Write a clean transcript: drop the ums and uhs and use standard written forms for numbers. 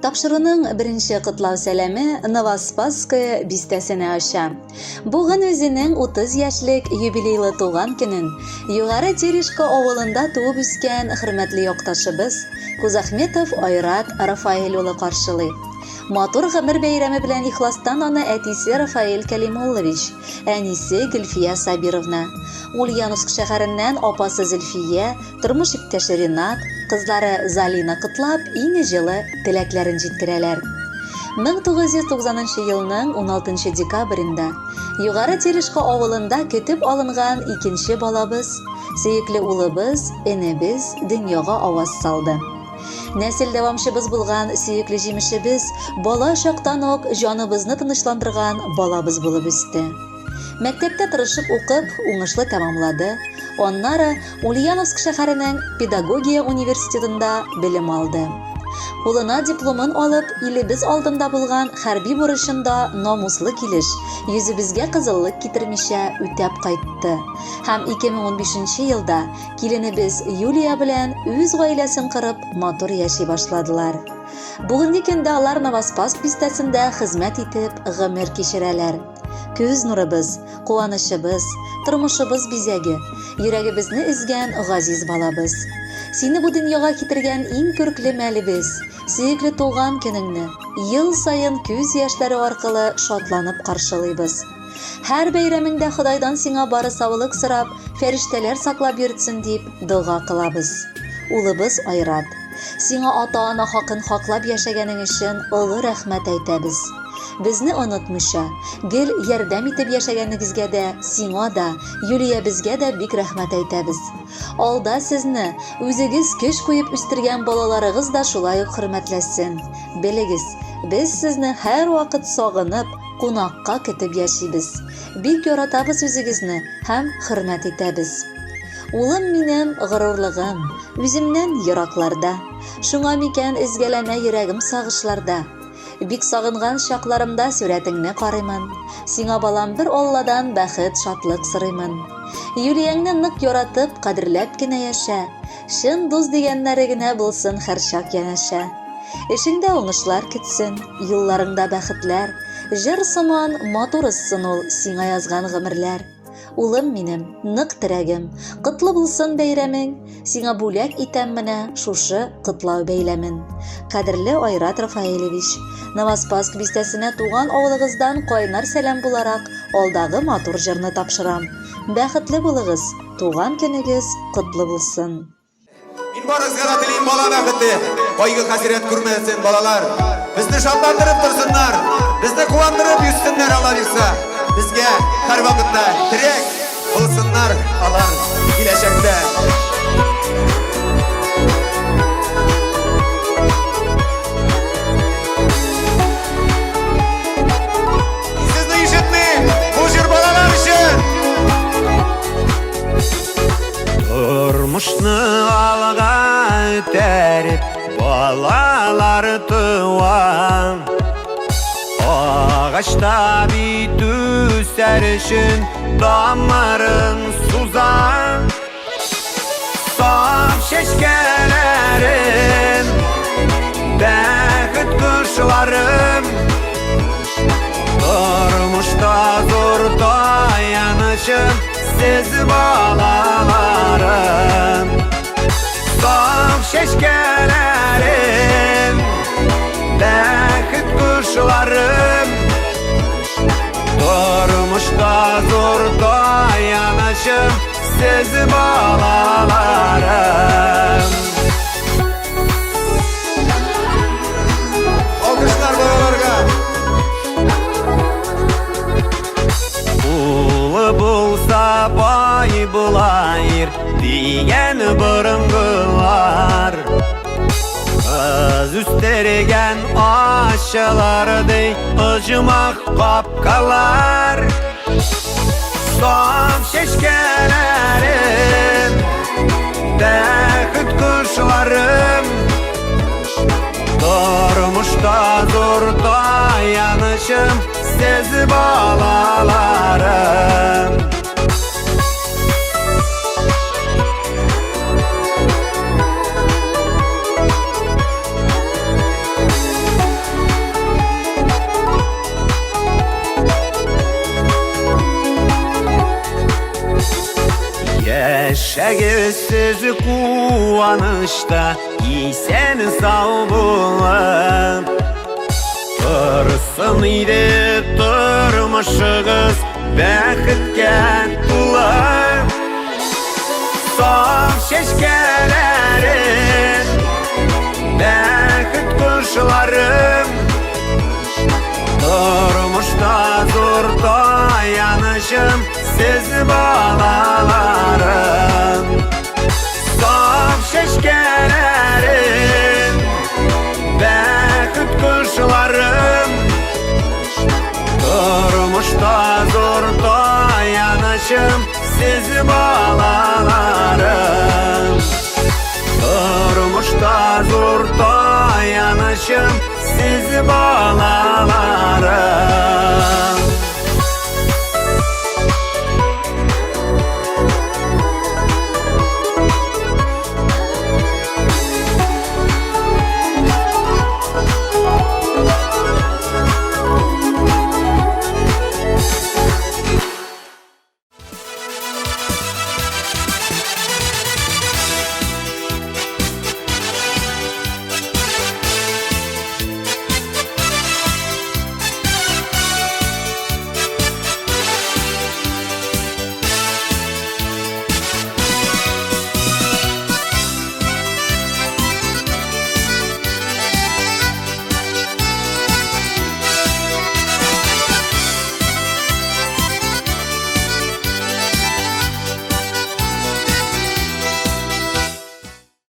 Тапшыруның беренче котлау сәламе Новоспасское бистәсенә оча. Бүген үзенең 30 яшьлек юбилейлы туган көнен Югары Терешка авылында туып үскән хөрмәтле якташыбыз Кузахметов Айрат Рафаэль улы каршылый. Матур гомер бәйрәме белән ихластан аны әтисе Рафаэль Кәлимуллович, әнисе Гөлфия Сабировна, Ульяновск шәһәреннән апасы Зөлфия, тормыш иптәше Ренат, кызлары Залина котлап, иң җылы теләкләрен җиткерәләр. 1990 елның 16 декабрендә Югары Терешка авылында көтеп алынган икенче балабыз, сөекле улыбыз, энебез дөньяга аваз салды. Нәсел дәвамчыбыз булган сөекле җимешебез бала чактан ук җаныбызны тынычландырган балабыз булып үсте. Мәктәптә тырышып укып, уңышлы тәмамлады. Аннары Ульяновск шәһәренең педагогия университетында белем алды. Кулына дипломын алып, илебез алдында булган хәрби бурычын да намуслы килеш, йөзебезгә кызыллык китермичә үтәп кайтты. Һәм 2015 елда киленебез Юлия белән үз гаиләсен корып, матур яши башладылар. Бүгенге көндә алар Новоспасск бистәсендә хезмәт итеп гомер кичерәләр. Күз нурыбыз, куанычыбыз, тормышыбыз бизәге, йөрәгебезне өзгән газиз балабыз. Сине бу дөньяга китергән иң күркле мәлебез, сөекле туган көнеңне, ел саен күз яшьләре аркылы шатланып каршылыйбыз. Һәр бәйрәмеңдә Ходайдан сиңа бары саулык сорап, фәрештәләр саклап йөртсен дип дога кылабыз. Улыбыз Айрат, сиңа ата-ана хакын хаклап яшәгәнең өчен олы рәхмәт әйтәбез. Безне онытмыйча, гел ярдәм итеп яшәгәнегезгә дә, сиңа да, Юлиябезгә дә бик рәхмәт әйтәбез. Алда сезне, үзегез көч куеп үстергән балаларыгыз да шулай ук хөрмәтләсен. Белегез, без сезне һәрвакыт сагынып, кунакка көтеп яшибез. Бик яратабыз үзегезне һәм хөрмәт итәбез. Улым минем, горурлыгым, үземнән еракларда. Шуңа микән өзгәләнә йөрәгем сагышларда. Бик сагынган чакларымда сурәтеңне карыймын. Сиңа, балам, бер Алладан бәхет, шатлык сорыймын. Юлияңне нык яратып, кадерләп кенә яшә. Чын дус дигәннәре генә булсын һәрчак янәшә. Эшеңдә уңышлар көтсен, юлларыңда бәхетләр. Җыр сыман матур узсын ул сиңа язган гомерләр. Улым минем, нык терәгем, котлы булсын бәйрәмең, сиңа бүләк итәм менә шушы котлау бәйләмен. Кадерле Айрат Рафаэлевич, Новоспасск бистәсенә туган авылыгыздан кайнар сәлам буларак алдагы матур җырны тапшырам. Бәхетле булыгыз, туган көнегез котлы булсын. Мин барыгызга да телим бала бәхете, кайгы-хәсрәт күрмәсен балалар. Безне шатландырып торсыннар, безне куандырып йөрсеннәр алла бирса. Безгә һәрвакытта терәк булсыннар алар киләчәктә. Сезне ишетмим, бу җыр балалар өчен. Тормышны алга этәреп балалар туа. Агачта бит үсәр өчен тамырын суза. Саф чәчкәләрем, бәхет кошларым, Тормышта зур таянычым сез балаларым. Саф чәчкәләрем, бәхет кошларым, Тормышта зур таянычым сез балаларым. Алкышлар балаларга. Улы булса бай була ир дигән борынгылар. Кыз үстергән ачылар ди оҗмах капкалар. Саф чәчкәләрем, бәхет кошларым, Тормышта зур таянычым сез балаларым. Яшәгез сез куанычта, исән сау булып. Торсын иде тормышыгыз бәхеткә тулы. Саф чәчкәләрем, бәхет кошларым. Тормышта зур таянычым, сез балаларым. Саф чәчкәләрем, бәхет кошларым. Тормышта зур таянычым, сез балаларым. Тормышта зур таянычым, сез балаларым.